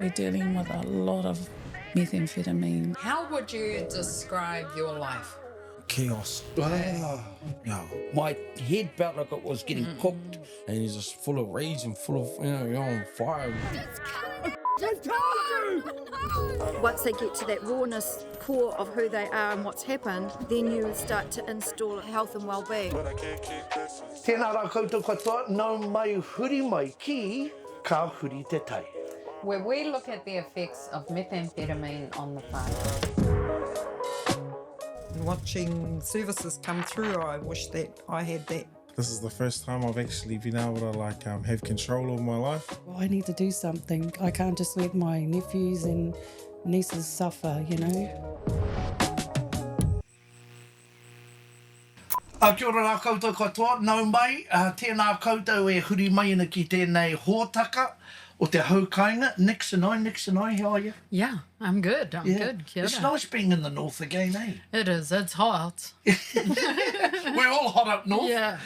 We're dealing with a lot of methamphetamine. How would you describe your life? Chaos. Ah, yeah. My head felt like it was getting cooked. And he's just full of rage and full of, you know, you're on fire. Once they get to that rawness core of who they are and what's happened, then you start to install health and well-being. Tēnā rā koutou katoa, nau mai huri mai ki Ka Huri Te Tai. Where we look at the effects of methamphetamine on the whānau. Watching services come through, I wish that I had that. This is the first time I've actually been able to like um, have control of my life. I need to do something. I can't just let my nephews and nieces suffer, you know. A kia ora rā koutou katoa, nau mai, tēnā koutou e huri mai ana ki tēnei hōtaka o te hau kainga, Nix and I, Nix and I, how are you? Yeah, I'm good, I'm yeah. good, kia ora. It's nice being in the north again, eh? It is, it's hot. We're all hot up north. Yeah.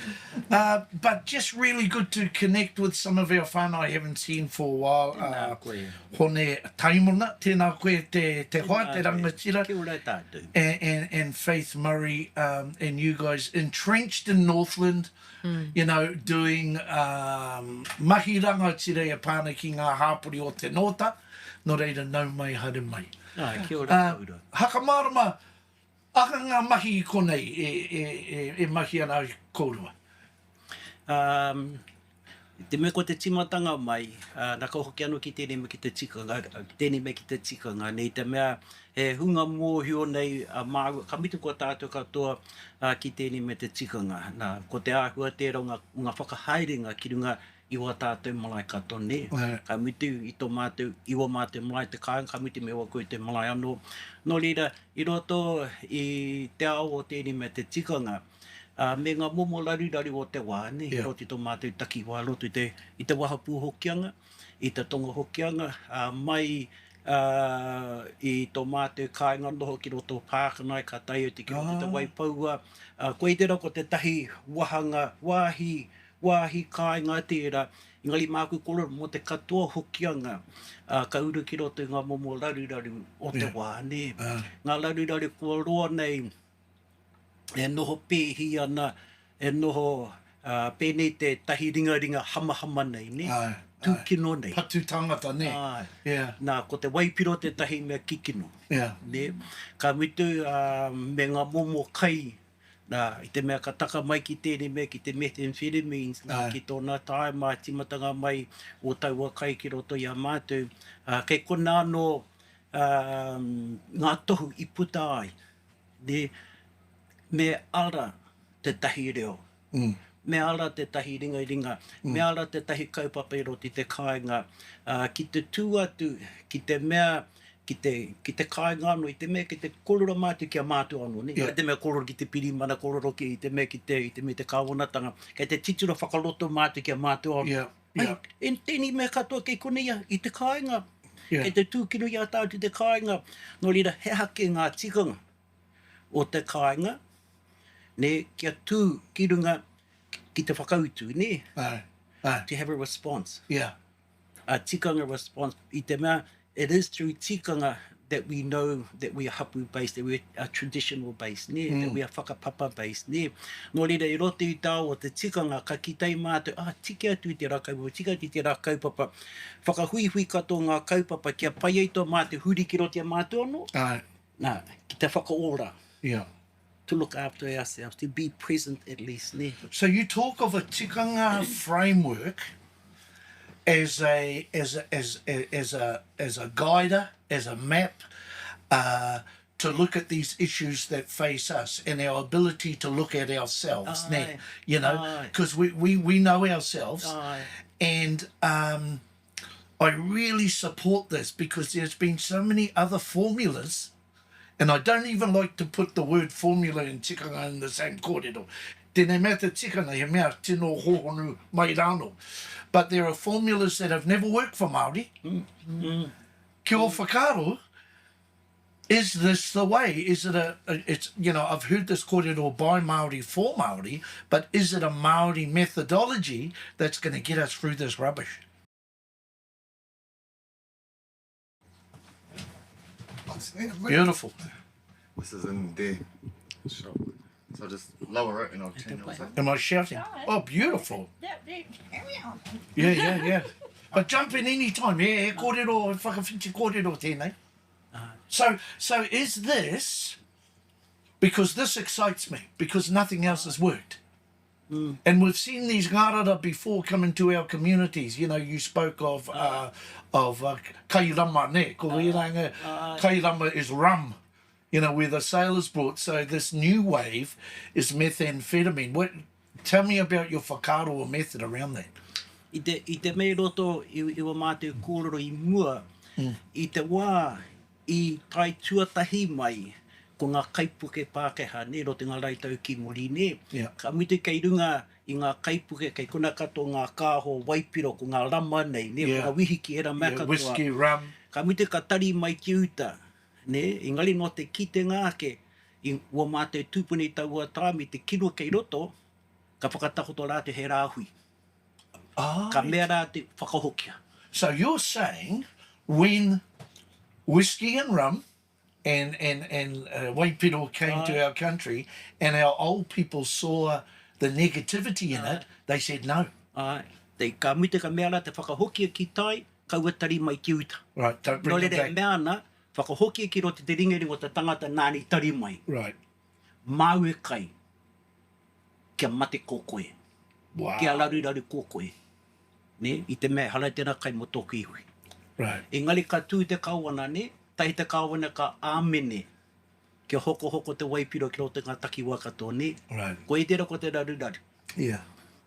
Uh, but just really good to connect with some of our whānau I haven't seen for a while. Tēnā uh, koe. Hone Taimona, tēnā koe te, te hoa, te rangatira. Kia ora tātou. And, and, and Faith Murray um, and you guys entrenched in Northland, mm. you know, doing um, mahi rangatira e pāna ki ngā hāpori o te nōta. Nō reira, nau mai, haere mai. Ah, kia ora, uh, ora. Hakamārama, Aha ngā mahi i konei e, e, e, e mahi ana ai kōrua? Um, te mea ko te timatanga mai, uh, na ka hoki anō ki tēnei mea ki te tikanga, ki tēnei mea ki te tikanga, nei te mea he hunga mōhio nei a māua, ka mitu ko tātou katoa uh, ki tēnei mea te tikanga. Nā, ko te āhua tērā o ngā, o ngā whakahaerenga ki runga i wā tātou marae katoa, nē. Ka mutu i tō mātou, i wā mātou marae te kāinga, ka mutu me wā koutou marae anō. Nō reira, i roto i te ao o tēnei mea te tikanga, ā, me ngā momo raruraru o te wā, nē, i roto i tō mātou takiwā, i roto i te, i te wahapū Hokianga, i te tonga Hokianga, ā, mai, ā, i tō mātou kāinga noho ki roto o Pākanae, ka tae atu ki roto i te Waipoua, ā, koia tērā ko tētahi wāhanga, wāhi wāhi kāinga tērā, engari māku kōrero mō te katoa hokianga, ā, ka uru ki roto i ngā momo raruraru o te wā, nē. Ngā raruraru kua roa nei e noho pēhi ana, e noho pēnei te tahi ringaringa hamahama nei, nē, tūkino nei. Patu tangata, nē. Āe. Nā, ko te waipiro tētahi mea kikino, nē. Ka mutu, me ngā momo kai Nā, i te mea ka taka mai ki tēnei mea, ki te methamphetamines, nā, ki tōna tāima, tīmatanga mai o taua kai ki roto i a mātou, ā, kei konā anō, ā, ngā tohu i puta ai, nē, me ara tētahi reo, me ara tētahi ringaringa, me ara tētahi kaupapa i roto i te kāinga, ā, ki te tū atu ki te mea, ki te, ki te kāinga anō, i te mea ki te kōrero mātou ki a mātou anō, nē, i te mea kōrero ki te pirihimana, kōrero ki, i te mea ki te, i te mea te kāwanatanga, kei te titiro whakaroto mātou ki a mātou anō. Yeah, yeah. Ai, e, tēnei mea katoa kei konei ia, i te kāinga, yeah. kei te tūkino i a tātou i te kāinga, nō reira, he aha kē ngā tikanga o te kāinga, nē, kia tū ki runga ki te whakautu, nē, Aye, aye. to have a response. Yeah. A tikanga response, i te mea, it is through tikanga that we know that we are hapu based, that we are traditional based, nē, mm. that we are whakapapa based, nē. Nō reira, i roto i tā o te tikanga, ka kitei mātou, ah, tiki atu i te rā kaupapa, tiki atu i te rā kaupapa, whakahuihui katoa ngā kaupapa kia pai ai tō mātou huri ki roto i a mātou anō. Aye. Nā, ki te whakaora. Yeah. To look after ourselves, to be present at least, nē. So you talk of a tikanga framework as a, as a, as, as a, as a guider, as a map, uh, to look at these issues that face us and our ability to look at ourselves, nē, you know, because we, we, we know ourselves. Aye. And um, I really support this because there's been so many other formulas and I don't even like to put the word formula and tikanga in the same kōrero. Tēnei mea te tikanga, he mea tino hōhonu mai rānō. But there are formulas that have never worked for Māori. Mm. Mm. Ki ō whakaaro, is this the way? Is it a, a, it's, you know, I've heard this kōrero by Māori for Māori, but is it a Māori methodology that's going to get us through this rubbish? Beautiful. This is in their shop. So I'll just lower it and I'll turn yours up. Am I shouting? Oh, beautiful. Yeah, yeah, yeah. But jump in any time. Yeah, kōrero, whakawhiti kōrero tēnei. So, so is this, because this excites me, because nothing else has worked. And we've seen these ngārara before come into our communities. You know, you spoke of uh, of uh, kairama, ne? Ko uh, kairama is rum, you know, where the sailors brought. So this new wave is methamphetamine. What? Tell me about your whakaaro or method around that. I te, i te mea i roto i, i wā mātou kōrero i mua, i te wā i tae tuatahi mai ko ngā kaipuke Pākehā, nē, roto i ngā rautau ki muri, nē. Yeah. Ka mutu kei runga i ngā kaipuke, kei kona katoa ngā kāho waipiro, ko ngā rama nei, nē, Yeah. ko ngā wihiki, ērā mea Yeah, katoa. whiskey, rum. Ka mutu ka tari mai ki uta, nē, engari nō te kitenga ake i wā mātou tūpuna i taua tāmi, te kino kei roto, ka whakatakoto rātou he rāhui. Ah, Ka mea rā te whakahokia. So you're saying when whiskey and rum and and and uh, waipiro came to our country and our old people saw the negativity in it, they said no. Āe, te, ka mutu ka mea rā te whakahokia ki tai, kaua tari mai ki uta. Right, don't Nō bring it reira e back. mea ana, whakahokia ki roto te ringaringa o te tangata nāna i tari mai. Right. Māu e kai, kia mate ko koe. Wow. Kia raruraru ko koe. Ne? I te mea, hara tēnā kai mō tōku iwi. Right. Engari ka tū te kawana, ne? Tahi te kawana ka āmene, kia hokohoko te waipiro ki roto i ngā takiwā katoa, ne? Right. Koe tērā ko te raruraru. Yeah.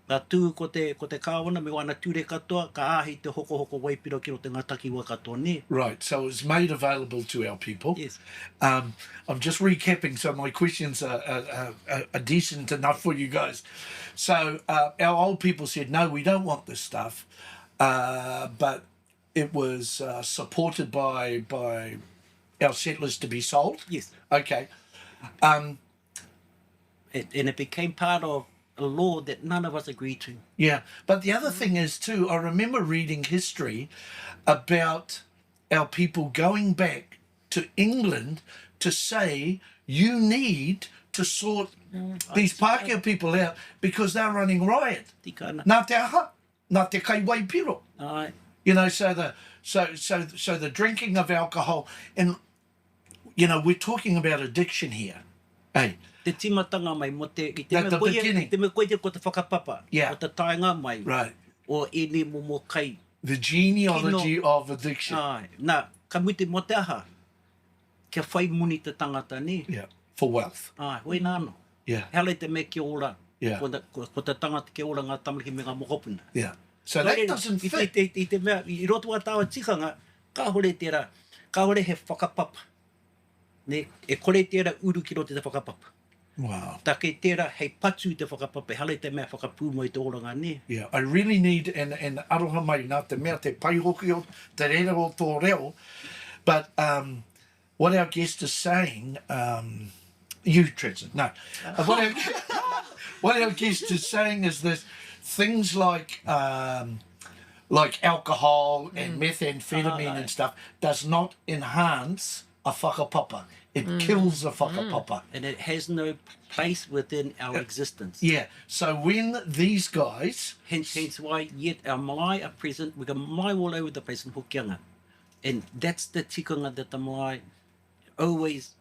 Ka tū ko te, ko te kāwana me wana ture katoa, ka āhei te hokohoko waipiro ki roto i ngā takiwā katoa, ne? Right. So it was made available to our people. Yes. I'm just recapping, so my questions are, are, are, are decent enough for you guys. So our old people said, no, we don't want this stuff. But it was supported by by our settlers to be sold. Yes. Okay. It, and it became part of a law that none of us agreed to. Yeah. But the other thing is, too, I remember reading history about our people going back to England to say, you need to sort these Pākehā people out because they're running riot. Tika ana. Nā te aha, nā te kai waipiro. Āe. You know, so the so so so the drinking of alcohol and you know, we're talking about addiction here. Hey. Te tīmatanga mai mo te, i te At mea the koia, beginning. i te mea koia ko te whakapapa, Yeah. o te taenga mai, Right. o ēnei momo kai. The genealogy of addiction. Āe. Nā, ka mutu mō te aha, kia whai moni te tangata, nē? Yeah. For wealth. Āe, hoi nā anō. Yeah. He ala i te mea kia ora, Yeah. ko, ko, ko te tangata kia ora ngā tamariki me ngā mokopuna. Yeah. So that doesn't I te, fit. te, i te mea, i roto a tāua tikanga, kāhore tērā, kāhore he whakapapa. Ne, e kore tērā uru ki roto i te whakapapa. Wow. Take tērā hei patu i te whakapapa, e hara i te mea whakapūmau i te oranga, ne? Yeah, I really need, and, and aroha mai, nā te mea te pai hoki o te rere o tō reo, but what our guest is saying, you translate, no. What, our, what our guest is saying is this, things like like alcohol and methamphetamine and stuff does not enhance a whakapapa. It kills a whakapapa. And it has no place within our existence. Yeah, so when these guys... Hence, hence why yet our marae are present, we got marae all over the place in Hokianga. And that's the tikanga that the marae always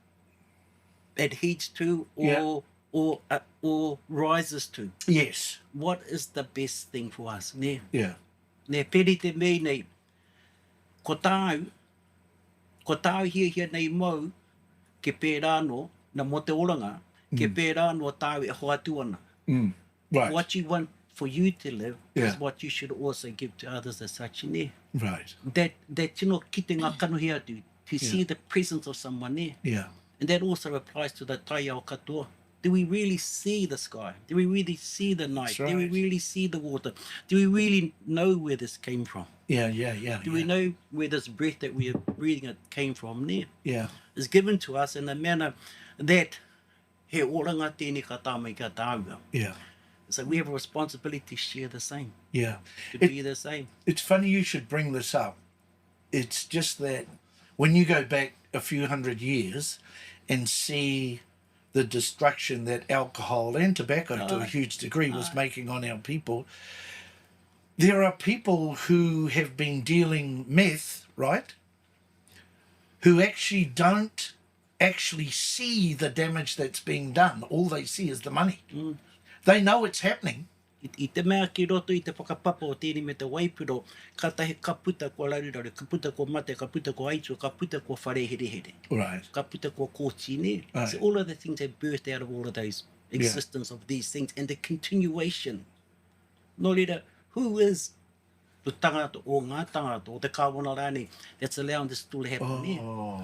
adheres to or, Yeah. or rises to. Yes. What is the best thing for us? Ne? Yeah. Ne peri te mei nei, ko tāu, ko tāu hiahia nei mau, ke pērā anō, na mō te oranga, ke pērā anō tāu e hoatu ana. Right. What you want for you to live Yeah. is what you should also give to others as such, ne? Right. That, that tino kite ngā kanohi atu, to see the presence of someone, ne? Yeah. And that also applies to the taiao katoa. Do we really see the sky? Do we really see the night? That's Do we right. really see the water? Do we really know where this came from? Yeah, yeah, yeah. Do we yeah. know where this breath that we are breathing it came from? Ne? Yeah. It's given to us in a manner that he oranga tēnei ka tāmai ka tāua. Yeah. So we have a responsibility to share the same, Yeah. to It, be the same. it's funny you should bring this up. It's just that When you go back a few hundred years and see the destruction that alcohol and tobacco to a huge degree was making on our people, there are people who have been dealing meth, right? Who actually don't actually see the damage that's being done. All they see is the money. Mm. They know it's happening. I te mea ki roto i te whakapapa o tēnei me te waipiro, kātahi ka puta kua raruraru, ka puta kua mate, ka puta kua aitua, ka puta kua whare herehere. Right. Ka puta kua kōti, nē? Right. So all of the things have birthed out of all of those existence yeah. of these things and the continuation. Nō reira, who is the tangata o ngā tangata o te kāwana rānei that's allowing this to happen, oh.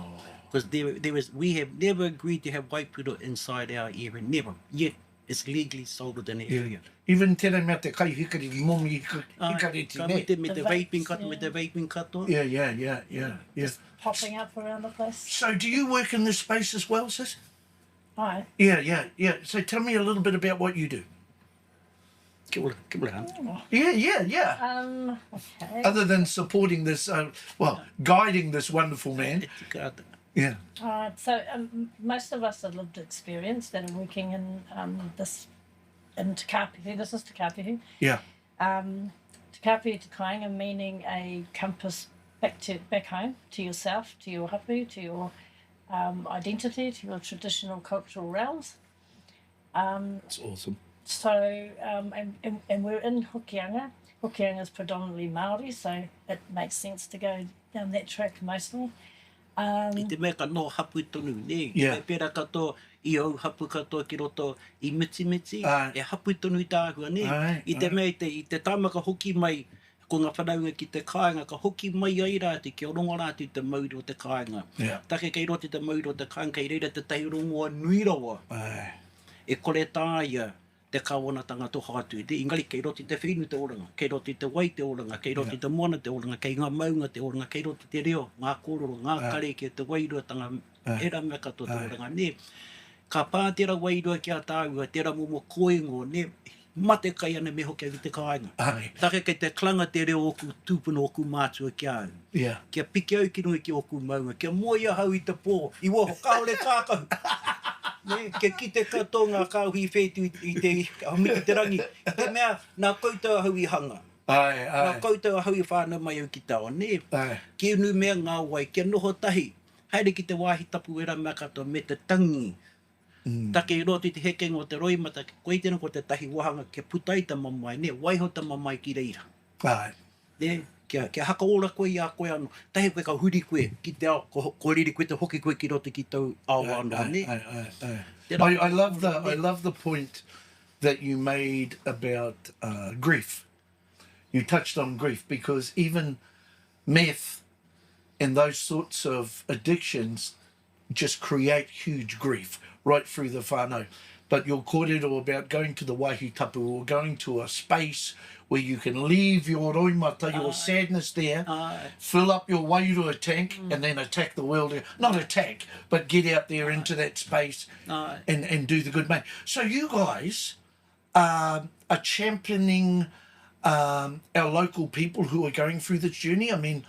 Because there, there is, we have never agreed to have waipiro inside our area, never. Yet it's legally sold within the area. Even tēnei mea te kai hikari, momi hikareti, ne? Me te, me te vaping katoa, me te vaping katoa. Yeah, yeah, yeah, yeah, yeah. Just popping up around the place. So do you work in this space as well, sis? Hi. Yeah, yeah, yeah. So tell me a little bit about what you do. Kia ora, kia ora. Oh. Yeah, yeah, yeah. Okay. Other than supporting this, well, guiding this wonderful man. Yeah. All right. So most of us are lived experience that are working in this, in Te Kāpehu. This is Te Kāpehu. Yeah. Te Kāpehu Te Kāinga, meaning a compass back home, to yourself, to your hapu, to your identity, to your traditional cultural realms. That's awesome. So, and we're in Hokianga. Hokianga is predominantly Māori, so it makes sense to go down that track mostly. I te mea ka noho hapu tonu, nē? Yeah. Pērā katoa i au hapu katoa ki roto i Mitimiti, e hapu tonu tā āhua, nē? I te mea i te tāma ka hoki mai, ko ngā whanaunga ki te kāinga, ka hoki mai ai rātou kia rongo rātou i te mauri o te kāinga. Yeah. Take kei roto i te mauri o te kāinga, kei reira tētahi rongoa nui rawa. E kore tāia te kāwanatanga toha atu. Engari kei roto i te whenua te oranga, kei roto i te wai te oranga, kei roto i te moana te oranga, kei ngā maunga te oranga, kei roto i te reo, ngā kōrero, ngā karakia, te wairuatanga, ērā mea katoa te oranga, nē. Ka pā tērā wairua ki a tāua, tērā momo koingo, nē, mate kai ana me hoki au ki te kāinga. Take kei te karanga te reo o ōku tūpuna, ōku mātua ki a au. Kia piki au ki runga ki ōku maunga, kia moe ahau i te pō, i waho, kāore kākahu. Nē, kia kite katoa ngā kāhui whētu i te miki te rangi, i te mea, nā koutou ahau i hanga. Nā koutou ahau i whānau mai au ki te ao, nē. Kia inumia ngā wai, kia noho tahi, haere ki te wāhi tapu wera mea katoa me te tangi. Take i roto i te hekenga o te roimata, koia tēnā ko tētahi wāhanga kia puta ai te mamae, nē, waiho te mamae ki reira. Nē, kia, kia hakaora koe i a koe anō. Tahi koe ka huri koe ki te ao, ko, ko riri koe te hoki koe ki roto ki tōu ao anō, nē? Ai, ai, ai. I, I love the, I love the point that you made about grief. You touched on grief because even meth and those sorts of addictions just create huge grief right through the whānau. But your kōrero about going to the wāhi tapu or going to a space where you can leave your roimata, your sadness there, fill up your wairua tank and then attack the world. Not attack, but get out there into that space and do the good mate. So you guys are championing our local people who are going through this journey. I mean,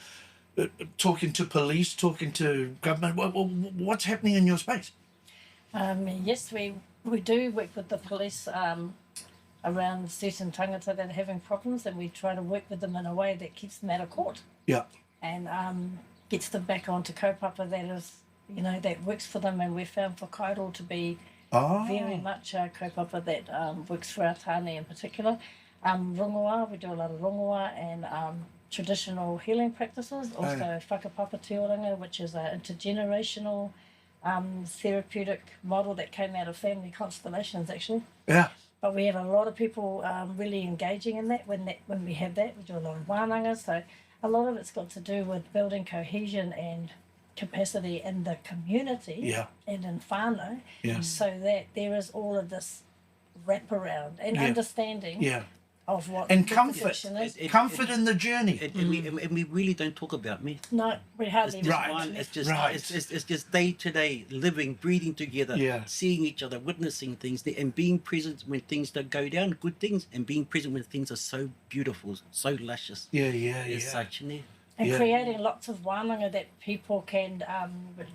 talking to police, talking to government, what's happening in your space? Yes, we do work with the police around certain tangata that are having problems, and we try to work with them in a way that keeps them out of court. Yeah. And gets them back onto kaupapa that is, you know, that works for them, and we found whakairo to be very much a kaupapa that works for our tāne in particular. Rongoa, we do a lot of rongoa and traditional healing practices, also whakapapa te oranga, which is an intergenerational therapeutic model that came out of family constellations, actually. Yeah. But we have a lot of people really engaging in that when we have that. We do a lot of wānanga, so a lot of it's got to do with building cohesion and capacity in the community and in whānau, so that there is all of this wraparound and understanding of what and comfort, is. Comfort in the journey. And we really don't talk about me. No, we hardly. It's just one, it's just it's just day to day living, breathing together, seeing each other, witnessing things, and being present when things don't go down, good things, and being present when things are so beautiful, so luscious. Yeah, yeah, yeah. Such, yeah. And Yeah. creating lots of wānanga that people can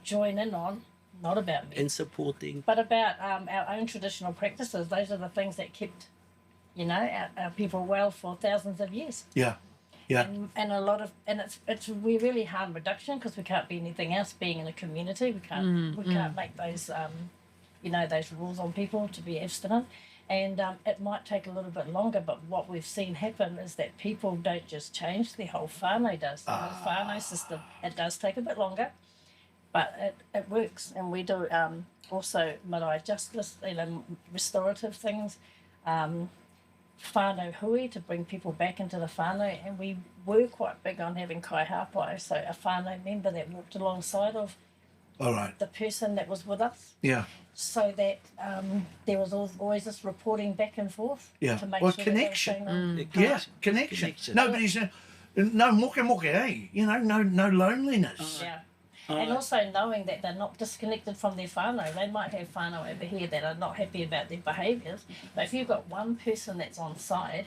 join in on, not about me, And supporting. but about our own traditional practices. Those are the things that kept, you know, our people well for thousands of years. Yeah. Yeah. And a lot of and it's we really harm reduction because we can't be anything else being in a community. We can't we can't make those you know, those rules on people to be abstinent. And it might take a little bit longer, but what we've seen happen is that people don't just change, the whole whānau does, the whole whānau system. It does take a bit longer, but it works. And we do also marae justice, you know, restorative things, whānau hui to bring people back into the whānau. And we were quite big on having kai hāpai, so a whānau member that walked alongside of All right. the person that was with us. Yeah. So that there was always this reporting back and forth. Yeah. To make Well, sure that they were connection. staying on. Yeah, connection. Connection. Nobody's no moke moke, eh? You know, no loneliness. Yeah. And also knowing that they're not disconnected from their whānau. They might have whānau over here that are not happy about their behaviours. But if you've got one person that's on side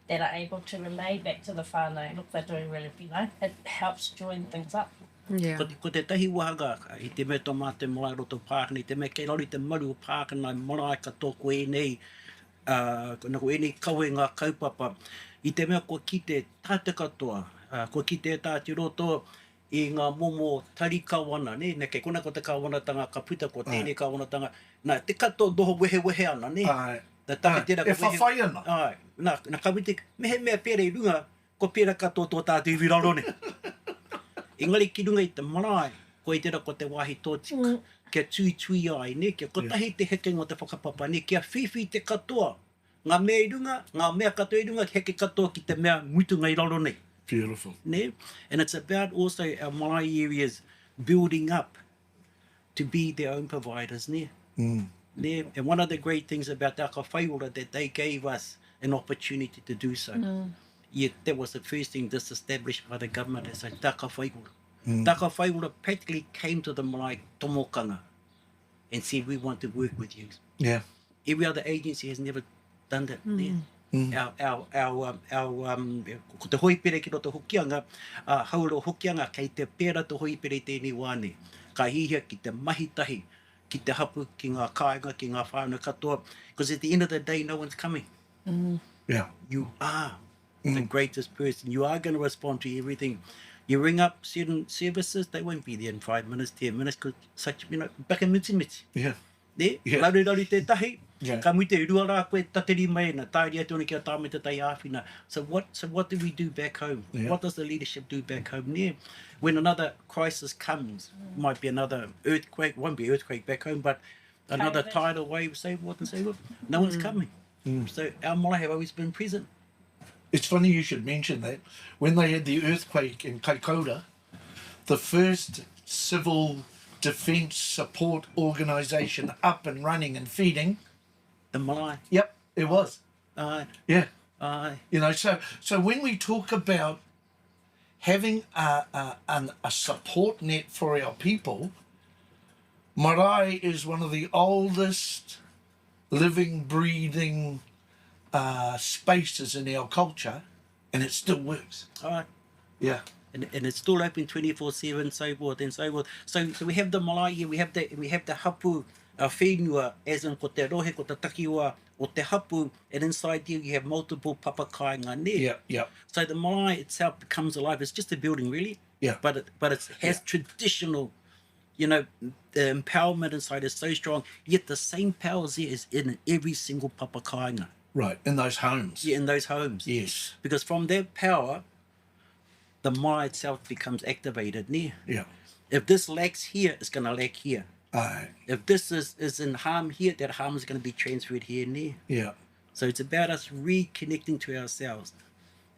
that are able to relay back to the whānau, look, they're doing really, you know, it helps join things up. Yeah. Ko te tahi wahanga i te mea tō mātou marae roto Pākehā, i te mea kei raro i te maru o Pākehā marae katoa ko ēnei, ko ēnei kawe ngā kaupapa. I te mea kua kite tātou katoa, kua kite tātou roto i ngā momo tari kawana, ne? Ne, kei kona ko te kawanatanga ka puta ko tēnei kawanatanga. Nā, te katoa noho wehewehe ana, ne? Ai. Nā, take Ai, tērā e ka wehe- whawhai ana. Ai, nā, nā, ka mutu, mehemea pērā i runga, ko pērā katoa tō tātou iwi raro nei. Engari ki runga i te marae, koe tērā ko te wāhi tōtika, kia tuitui ai, ne? Kia kotahi te hekenga o te whakapapa, ne? Kia whiwhi te katoa, ngā mea i runga, ngā mea katoa i runga, heke katoa ki te mea mutunga i raro nei. Beautiful. Ne? And it's about also our marae areas building up to be their own providers, ne? Ne? And one of the great things about Te Aka Whaiora that they gave us an opportunity to do so. Yet that was the first thing disestablished by the government as a Te Aka Whaiora. Te Aka Whaiora practically came to the marae tomokanga and said, we want to work with you. Yeah. Every other agency has never done that. Ne? Our ko te hoipere ki roto Hokianga, hauro Hokianga, kei te pērā te hoipere i tēnei wā nei. Ka hihia ki te mahi tahi, ki te hapu, ki ngā kāinga, ki ngā whānau katoa. Because at the end of the day, no one's coming. Yeah. You are the greatest person. You are going to respond to everything. You ring up certain services, they won't be there in 5 minutes, 10 minutes, because such, you know, back in miti. Yeah. Ne? Yeah. Raru raru te tahi, Yeah. ka mute rua rā koe tateri mai na, tāri atu ana kia tāme te tai āwhina. So what do we do back home? Yeah. What does the leadership do back home? Ne? When another crisis comes, might be another earthquake, won't be earthquake back home, but another COVID. tidal wave, say what and say what, no one's coming. So our marae have always been present. It's funny you should mention that. When they had the earthquake in Kaikoura, the first civil defence support organisation up and running and feeding. The marae. Yep, it was. Aye. Yeah. Aye. You know, so when we talk about having a support net for our people, marae is one of the oldest living, breathing spaces in our culture, and it still works. All right. Yeah. And it's still open 24/7, so forth and so forth. So we have the marae here, we have the hapu whenua, as in ko te rohe, ko te takiwa, o te hapu, and inside there you have multiple papakainga ne. Yeah, yeah. So the marae itself becomes alive. It's just a building, really. Yeah. But it has traditional, you know, the empowerment inside is so strong, yet the same powers there is in every single papakainga. Right, in those homes. Yeah, in those homes. Yes. Because from that power, the marae itself becomes activated. Ne? Yeah. If this lacks here, it's going to lack here. Aye. If this is in harm here, that harm is going to be transferred here and there. Yeah. So it's about us reconnecting to ourselves.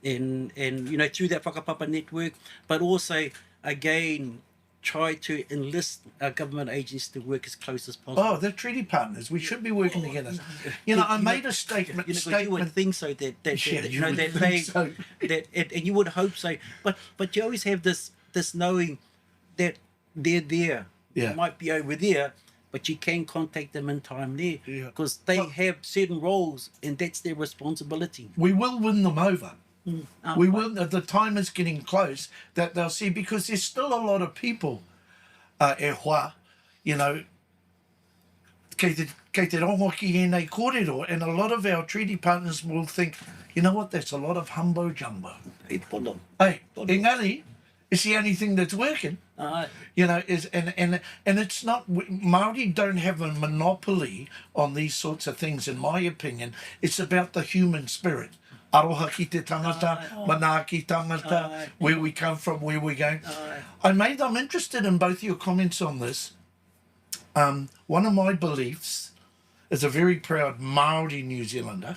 And you know, through that whakapapa network, but also, again, try to enlist our government agents to work as close as possible. Oh, they're treaty partners. We should be working together. You know, I made a statement. You know, you would think so that, Yeah, that, you would that think they so. that and you would hope so. But you always have this knowing that they're there. Yeah. It might be over there, but you can contact them in time there. Yeah. Because they have certain roles and that's their responsibility. We will win them over. We will. The time is getting close that they'll see because there's still a lot of people, uh, e hoa, you know, kei te, kei te rongo ki ēnei kōrero, and a lot of our treaty partners will think, you know what, that's a lot of humbo jumbo. E pono. Hey, engari, it's the only thing that's working. Aye. You know, is and and and it's not Maori don't have a monopoly on these sorts of things. In my opinion, it's about the human spirit. Aroha ki te tangata, manaaki tangata, where we come from, where we're going. I made. I'm interested in both your comments on this. Um, one of my beliefs is a very proud Maori New Zealander.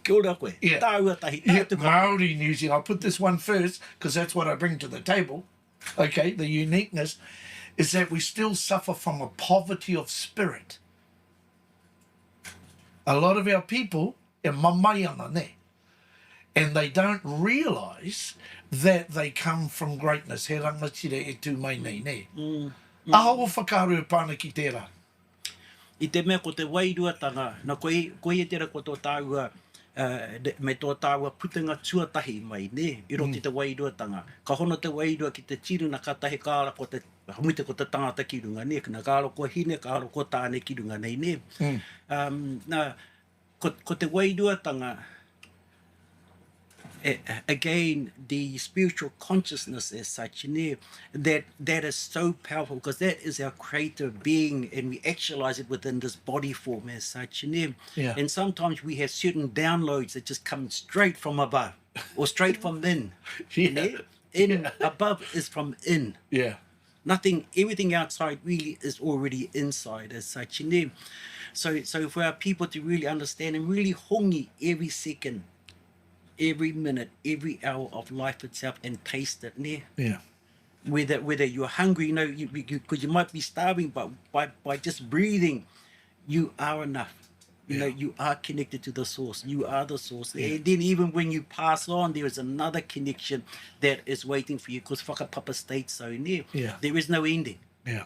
Kia ora koe. Yeah. Tāua tahi. Yeah, Maori New Zealand. I'll put this one first because that's what I bring to the table. Okay, the uniqueness is that we still suffer from a poverty of spirit. A lot of our people e mamae ana, ne? And they don't realise that they come from greatness. He rangatira e tū mai nei, ne? Mm. Aha o whakaaro e pā ana ki tērā? I te mea ko te wairuatanga, na koe, koia tērā ko tō tāua, uh, me tō tāua putanga tuatahi mai, nē, i roto i te wairuatanga. Ka hono te wairua ki te tiruna, kātahi ka ara ko te, ka mutu ko te tangata ki runga, nē, na ka aro ko hine, ka aro ko tāne ki runga nei, nē. Um, nā, ko, ko te wairuatanga, again, the spiritual consciousness as such, that, that is so powerful because that is our creative being and we actualize it within this body form as such. Yeah. And sometimes we have certain downloads that just come straight from above or straight from in. Yeah. In yeah. above is from in. Yeah. Nothing, everything outside really is already inside as such. So, so for our people to really understand and really hongi every second every minute, every hour of life itself and taste it. Ne? Yeah. Whether whether you're hungry, you know, you because you, you, might be starving, but by, by just breathing, you are enough. You yeah. know, you are connected to the source. You are the source. Yeah. And then even when you pass on, there is another connection that is waiting for you because whakapapa states so near. Yeah. There is no ending. Yeah.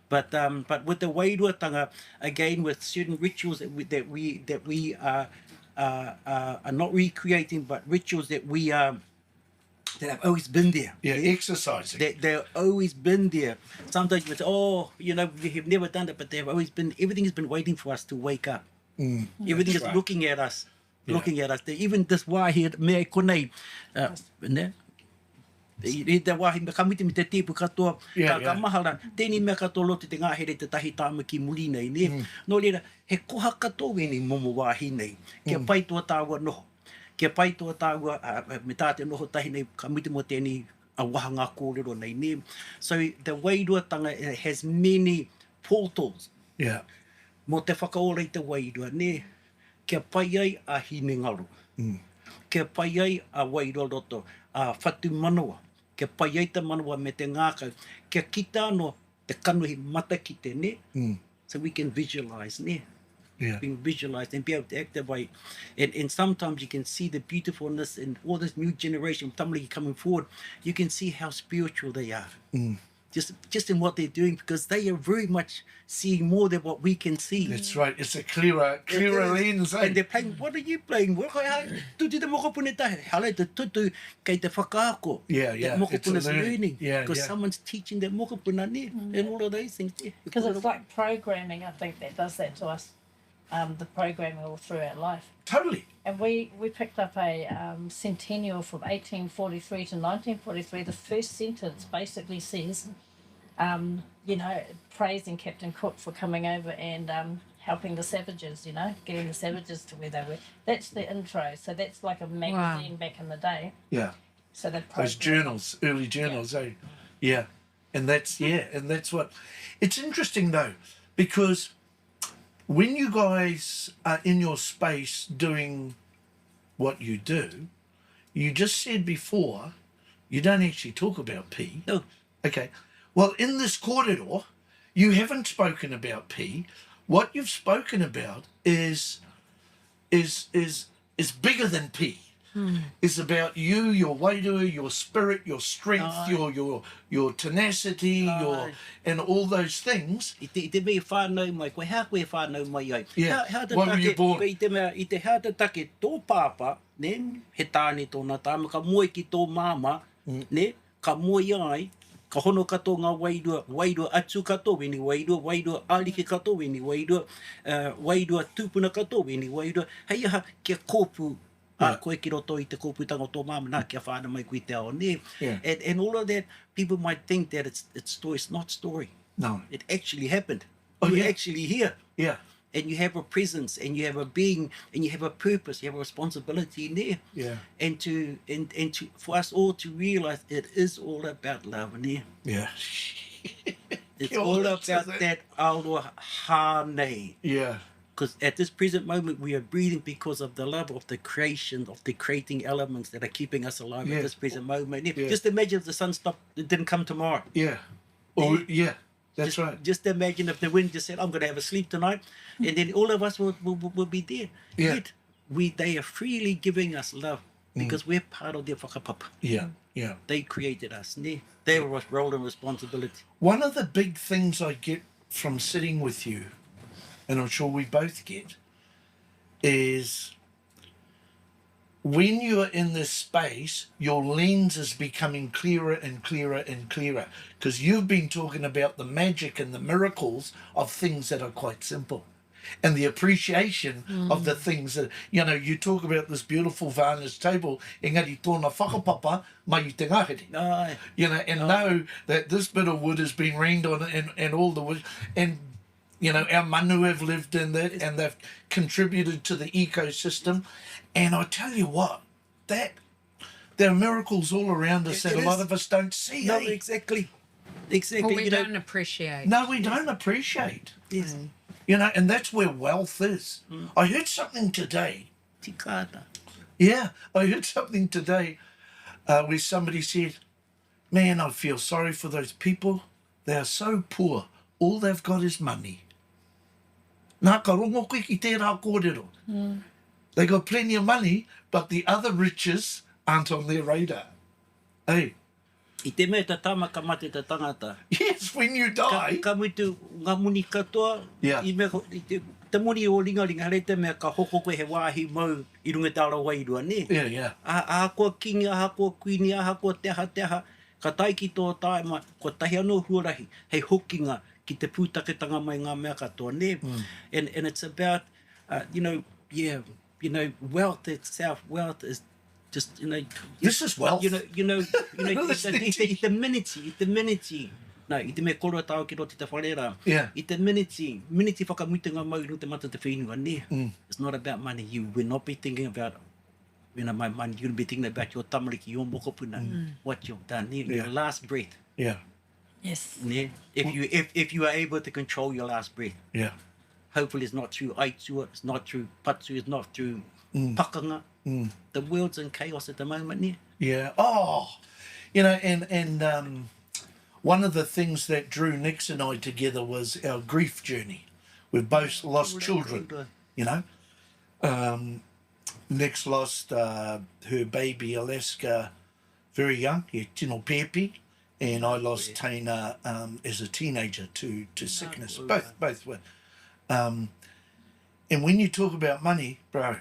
But um, but with the wairuatanga, again with certain rituals that we that we that we are uh, uh, are not recreating, but rituals that we are that have always been there. Yeah, exercising. They, they've always been there. Sometimes you say, oh, you know, we have never done it, but they've always been, everything has been waiting for us to wake up. Mm, everything is right. looking at us, yeah. looking at us. They, even this wāhi, me konei, uh, ne? I te wāhi, me ka mite me te tēpu katoa, yeah, ka, ka yeah. mahara, tēnei mea katoa lote te ngāhere te tahi tāma ki muri nei, ne? Mm. Nō reira, he koha katoa wēnei momo wāhi nei, kia mm. pai tō tāua noho. Kia pai tō tāua, uh, me tā te noho tahi nei, ka mutu mō tēnei a wahanga kōrero nei, ne? So, the wairuatanga has many portals yeah. mō te whakaora i te wairua, ne? Kia pai ai a hinengaro. Mm. Kia pai ai a wairua roto, a whatu manawa. Kia pai ai te manawa me te ngākau. Kia kita anō te kanohi matakite, ne? Mm. So we can visualize, ne? Yeah. Being visualized and be able to activate. And, and sometimes you can see the beautifulness in all this new generation of tamariki coming forward. You can see how spiritual they are. Mm. Just, just in what they're doing, because they are very much seeing more than what we can see. That's right. It's a clearer, clearer lens. Eh? And they're playing, what are you playing? Tutu te mokopuna tahi. Hala te tutu kei te whakaako. Yeah, yeah. That mokopuna's learning. learning. Yeah, Because yeah. someone's teaching that mokopuna, ne? And all of those things. Yeah. Because it's like programming, I think, that does that to us. Um, the programming all through our life. Totally. And we, we picked up a um, centennial from 1843 to 1943. The first sentence basically says, um, you know, praising Captain Cook for coming over and um, helping the savages, you know, getting the savages to where they were. That's the intro. So that's like a magazine wow. back in the day. Yeah. So the those journals, early journals, yeah. eh? Yeah. And that's yeah, and that's what it's interesting though, because when you guys are in your space doing what you do, you just said before you don't actually talk about P. No. Okay. Well, in this corridor, you haven't spoken about P. What you've spoken about is is is is bigger than P. Hmm. It's about you, your wairua, your spirit, your strength, Aye. your your your tenacity, Aye. your and all those things. I te, i te mea i whānau mai, koe hea koe whānau mai ai. Yeah. Hea, hea te Why were you take, born? I te mea, i te hea te take tō pāpā, nē, he tāne tōna tāma, ka moe ki tō māmā, nē, ka moe ai, ka hono katoa ngā wairua, wairua atu katoa, wēnei wairua, wairua ariki katoa, wēnei wairua, wairua tūpuna katoa, wēnei wairua, hei aha, kia kōpū a koe ki roto i te kōpūtanga o tō māmā, nā, kia whānau mai koe i te ao, nē. And, and all of that, people might think that it's, it's story, it's not story. No. It actually happened. Oh, You're yeah. actually here. Yeah. And you have a presence and you have a being and you have a purpose, you have a responsibility in there. Yeah. And to and, and to for us all to realize it is all about love, yeah. Yeah. it's all about that aloha nei. Yeah. Because at this present moment we are breathing because of the love of the creation, of the creating elements that are keeping us alive yeah. at this present moment. Yeah. Just imagine if the sun stopped, it didn't come tomorrow. Yeah. Or, yeah. That's just, right. Just imagine if the wind just said, I'm going to have a sleep tonight, and then all of us will, will, will be there. Yeah. Yet, we, they are freely giving us love because mm. we're part of their whakapapa. Yeah, yeah. They created us. Ne? They were role and responsibility. One of the big things I get from sitting with you, and I'm sure we both get, is when you're in this space, your lens is becoming clearer and clearer and clearer because you've been talking about the magic and the miracles of things that are quite simple and the appreciation mm. of the things that, you know, you talk about this beautiful varnished table, engari tōna whakapapa mai i te ngahere. You know, and know that this bit of wood has been rained on and, and all the wood, and you know, our manu have lived in that and they've contributed to the ecosystem. And I tell you what, that there are miracles all around us it, that it a lot of us don't see. No, eh? exactly. Exactly. Well, we you don't know, appreciate. No, we don't appreciate. Yes. Mm. You know, and that's where wealth is. Mm. I heard something today. Tikana. Yeah, I heard something today uh, where somebody said, Man, I feel sorry for those people. They are so poor. All they've got is money. Nā, ka rongo koe ki tērā kōrero. Mm. They got plenty of money, but the other riches aren't on their radar. Hey. I te mea te tama ka mate te tangata. Yes, when you die. Ka, ka mutu ngā moni katoa, yeah. i mea, i te, te moni o ringaringa, here te mea ka hoko koe he wāhi mau i runga te ara wairua, nē? Yeah, yeah. A, ahakoa kingi, ahakoa kuini, ahakoa te aha, te aha, ka tae ki tō tāima, kua tahi anō huarahi hei hokinga ki te pūtaketanga mai ngā mea katoa, nē? Mm. And, and it's about, uh, you know, yeah, you know, wealth itself, wealth is just, you know... This is wealth. You know, you know, you know, i te, i te miniti, i te miniti, no, i te mea koroa tāu ki roto i te whare rā, yeah. i te miniti, miniti whakamutunga mau i te mata te whenua, nē? Mm. It's not about money. You will not be thinking about you know, my money. You're going to be thinking about your tamariki, your mokopuna, mm. what you've done, yeah. your last breath. Yeah. Yes. Yeah. If you if, if you are able to control your last breath. Yeah. Hopefully it's not through aitua, it's not through patu, it's not through mm. pakanga. Mm. The world's in chaos at the moment, yeah. Yeah. Oh, you know, and and um, one of the things that drew Nix and I together was our grief journey. We've both lost children, you know. Um, Nix lost uh, her baby Alaska very young, he tino pēpi, and I lost Taina um, as a teenager to, to sickness. Both both were. Um, and when you talk about money, bro,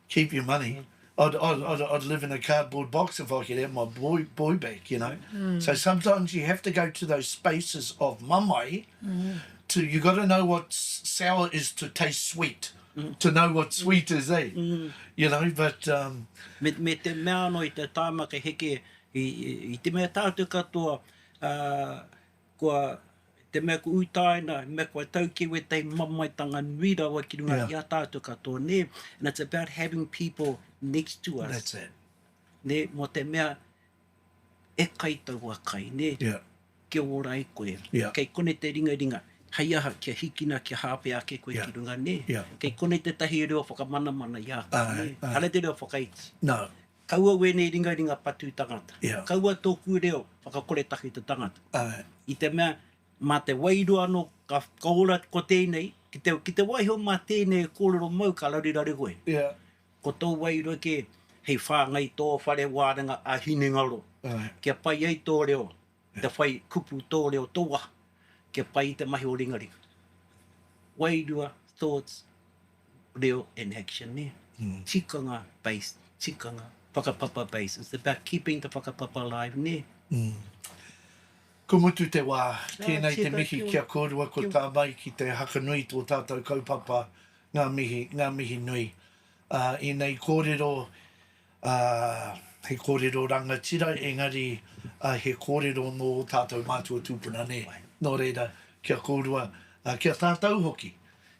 keep your money. I'd, I'd, I'd, I'd live in a cardboard box if I could have my boy boy back, you know. Mm. So sometimes you have to go to those spaces of mamai Mm. to you got to know what sour is to taste sweet. Mm. To know what sweet is, eh? Mm. You know, but um, me, me te mea anō i te tāma ka heke i, i, i te mea tātou katoa uh, kua te mea ko utaina, mea kua tau ki wētahi mamaetanga nui rawa ki runga Yeah. i a tātou katoa, nē? And it's about having people next to us. That's it. Nē, mō te mea e kai taua kai, nē? Yeah. Kia ora ai koe. Yeah. Kei kone te ringaringa, hei aha, kia hikina, kia hāpea ake koe Yeah. ki runga, nē? Yeah. Kei kone tētahi reo whakamanamana i a koe, Ai, nē? ai. Hare te reo whakaiti. No. Kaua wēnei ringaringa patu tangata. Yeah. Kaua tōku reo whakakoretake te tangata. Ai. I te mea, mā te wairua anō, ka, ka ora ko tēnei, ki te, ki te waiho mā tēnei kōrero mau ka raruraru koe. Yeah. Ko tō wairua ke, hei whāngai tō whare wānanga a hinengaro. Ai. Kia pai ai tō reo, te whai kupu tō reo tō waha, kia pai te mahi o ringaringa. Wairua, thoughts, reo and action, ne? Tikanga based, tikanga, whakapapa based. It's about keeping the whakapapa alive, nē? Ko mutu te wā, tēnei te mihi ki a kōrua ko tā mai ki te hakanui tō tātou kaupapa, ngā mihi, ngā mihi nui. Ā, ēnei kōrero, ā, he kōrero rangatira engari, ā, he kōrero nō ō tātou mātua tūpuna nē. Nō reira, ki a kōrua, ā, ki a tātou hoki,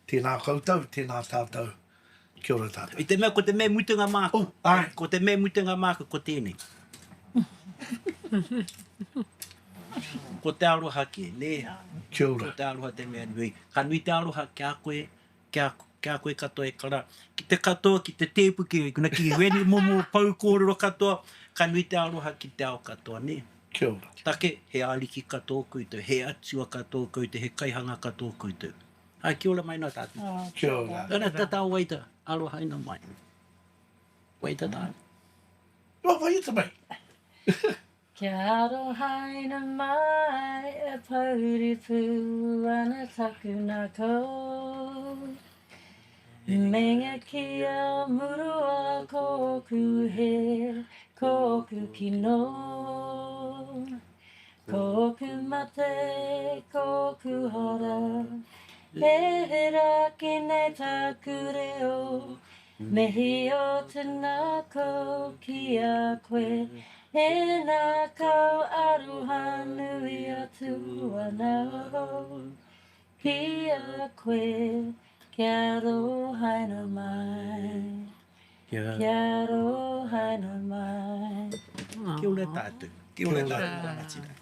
tēnā koutou, tēnā tātou. Kia ora tātou. I te mea ko te mea mutunga māku. Oh, āe. Ko te mea mutunga māku ko tēnei. Ko te aroha kē, nē? Kia ora. Ko te aroha te mea nui. Ka nui te aroha ki a koe, ki a, ki a koe katoa e kara. Ki te katoa, ki te tēpu, ki, ki wēnei momo pou kōrero katoa, ka nui te aroha ki te ao katoa, nē? Kia ora. Take, he ariki katoa koutou, he atua katoa koutou, he kaihanga katoa koutou. Ai, kia ora mai nā tātou. Oh, kia ora. Ana tata o waita, arohaina mai. Waita tā. Wa waiata mai. Kia arohaina mai e pouri pū ana taku ngākau. Meinga kia murua kōku hē, kōku kino. Kōku mate, kōku hara, E raki nei tāku reo, Mihi o te ngākau ki a koe, E ngākau aroha nui atu ana au Ki a koe, kia arohaina mai, Kia arohaina mai. Kia ora tātou. Kia ora tātou rangatira.